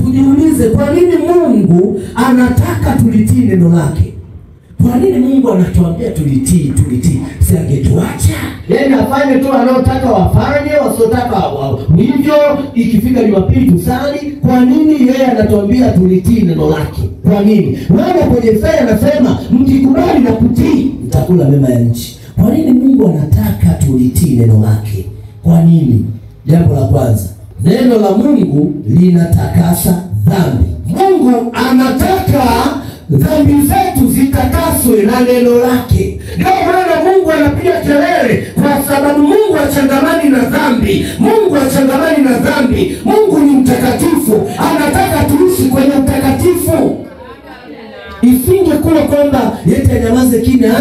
tujiulize, kwa nini Mungu anataka tulitii neno lake? Kwa nini Mungu anatuambia tulitii, tulitii? Si angetuacha? Yaani afanye tu wanaotaka wafanye, wasiotaka hivyo, ikifika Jumapili tusali. Kwa nini yeye anatuambia tulitii neno lake? Kwa nini? Wewe kwenye Isaya anasema mkikubali na kutii mtakula mema ya nchi. Kwa nini Mungu anataka tulitii neno lake? Kwa nini? Jambo la kwanza, neno la Mungu linatakasa dhambi. Mungu anataka dhambi zetu zitakaswe na neno lake. Ndio maana Mungu anapiga kelele, kwa sababu Mungu hachangamani na dhambi. Mungu hachangamani na dhambi. Mungu ni mtakatifu, anataka tuishi kwenye utakatifu. Isingekuwa kwamba yeye anyamaze kimya.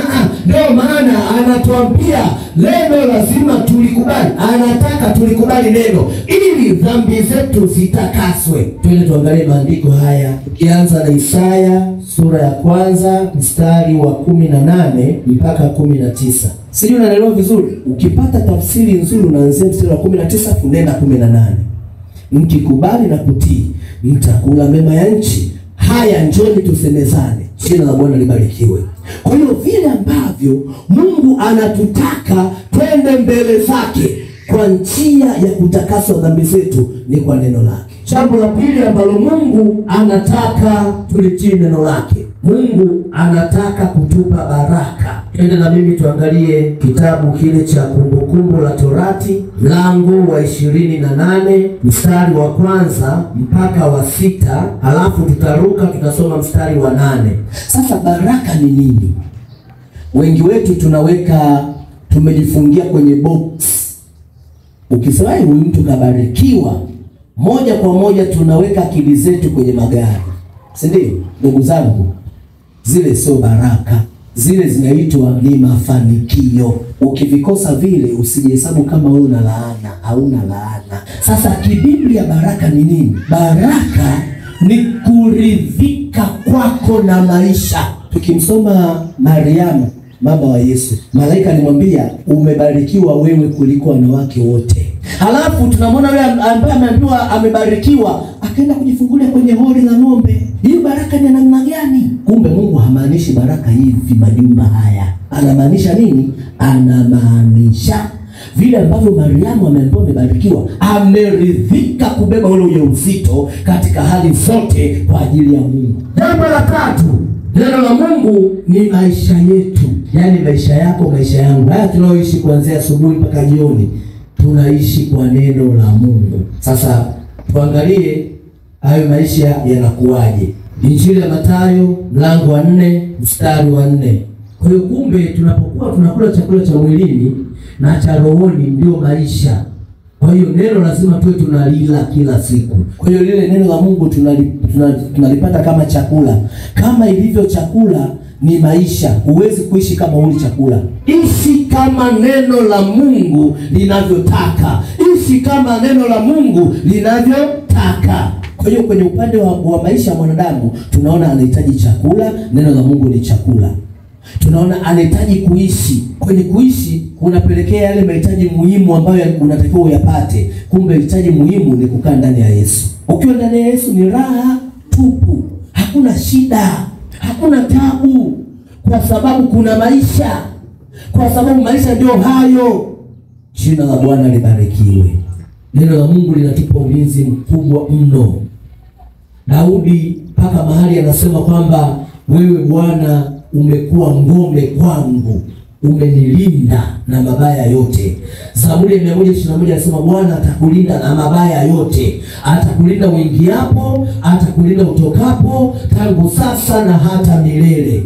Ndio maana anatuambia neno lazima tulikubali. Anataka tulikubali neno ili dhambi zetu zitakaswe. Twende tuangalie maandiko haya. Tukianza na Isaya sura ya kwanza mstari wa 18 mpaka 19. Sijui unaelewa vizuri. Ukipata tafsiri nzuri unaanzia mstari wa 19 kunenda 18. Mkikubali na kutii mtakula mema ya nchi. Haya, njoni tusemezane. Jina la Bwana libarikiwe. Kwa hiyo vile ambavyo Mungu anatutaka twende mbele zake kwa njia ya kutakaswa dhambi zetu ni kwa neno lake. Jambo la pili ambalo Mungu anataka tulitii neno lake, Mungu anataka kutupa baraka. Twende na mimi tuangalie kitabu kile cha Kumbukumbu la Torati mlango wa 28 mstari wa kwanza mpaka wa 6, halafu tutaruka tutasoma mstari wa 8. Sasa baraka ni nini? Wengi wetu tunaweka, tumejifungia kwenye box. Ukisema huyu mtu kabarikiwa, moja kwa moja tunaweka akili zetu kwenye magari. Si ndio? Ndugu zangu, zile sio baraka. Zile zinaitwa ni mafanikio. Ukivikosa vile usijihesabu kama wewe una laana. Hauna laana. Sasa kibiblia baraka ni nini? Baraka ni kuridhika kwako na maisha. Tukimsoma Mariamu, mama wa Yesu, malaika alimwambia umebarikiwa wewe kuliko wanawake wote. Halafu tunamwona yule ambaye ameambiwa amebarikiwa akaenda kujifungulia kwenye hori la ng'ombe. Hiyo baraka ni namna gani? Kumbe Mungu hamaanishi baraka hivi majumba haya. Anamaanisha nini? Anamaanisha vile ambavyo Mariamu ameambiwa amebarikiwa, ameridhika kubeba ule ujauzito katika hali zote kwa ajili ya Mungu. Jambo la tatu, neno la Mungu ni maisha yetu. Yaani maisha yako, maisha yangu. Haya tunaoishi kuanzia asubuhi mpaka jioni, tunaishi kwa neno la Mungu. Sasa tuangalie hayo maisha yanakuwaje. Injili ya Mathayo mlango wa 4 mstari wa 4. Kwa hiyo kumbe tunapokuwa tunakula chakula cha mwilini na cha rohoni ndio maisha. Kwa hiyo neno lazima tuwe tunalila kila siku. Kwa hiyo lile neno la Mungu tunalipata kama chakula. Kama ilivyo chakula ni maisha. Huwezi kuishi kama huli chakula. Ishi kama neno la Mungu linavyotaka. Ishi kama neno la Mungu linavyotaka. Kwa hiyo kwenye upande wa maisha ya mwanadamu tunaona anahitaji chakula, neno la Mungu ni chakula. Tunaona anahitaji kuishi. Kwenye kuishi kunapelekea yale mahitaji muhimu ambayo unatakiwa uyapate. Kumbe hitaji muhimu ni kukaa ndani ya Yesu. Ukiwa ndani ya Yesu ni raha tupu. Hakuna shida, hakuna tabu, kwa sababu kuna maisha. Kwa sababu maisha ndio hayo. Jina la Bwana libarikiwe. Neno la Mungu linatupa ulinzi mkubwa mno. Daudi mpaka mahali anasema kwamba wewe Bwana umekuwa ngome kwangu, umenilinda na mabaya yote. Zaburi ya 121 anasema Bwana atakulinda na mabaya yote, atakulinda uingiapo, atakulinda utokapo, tangu sasa na hata milele.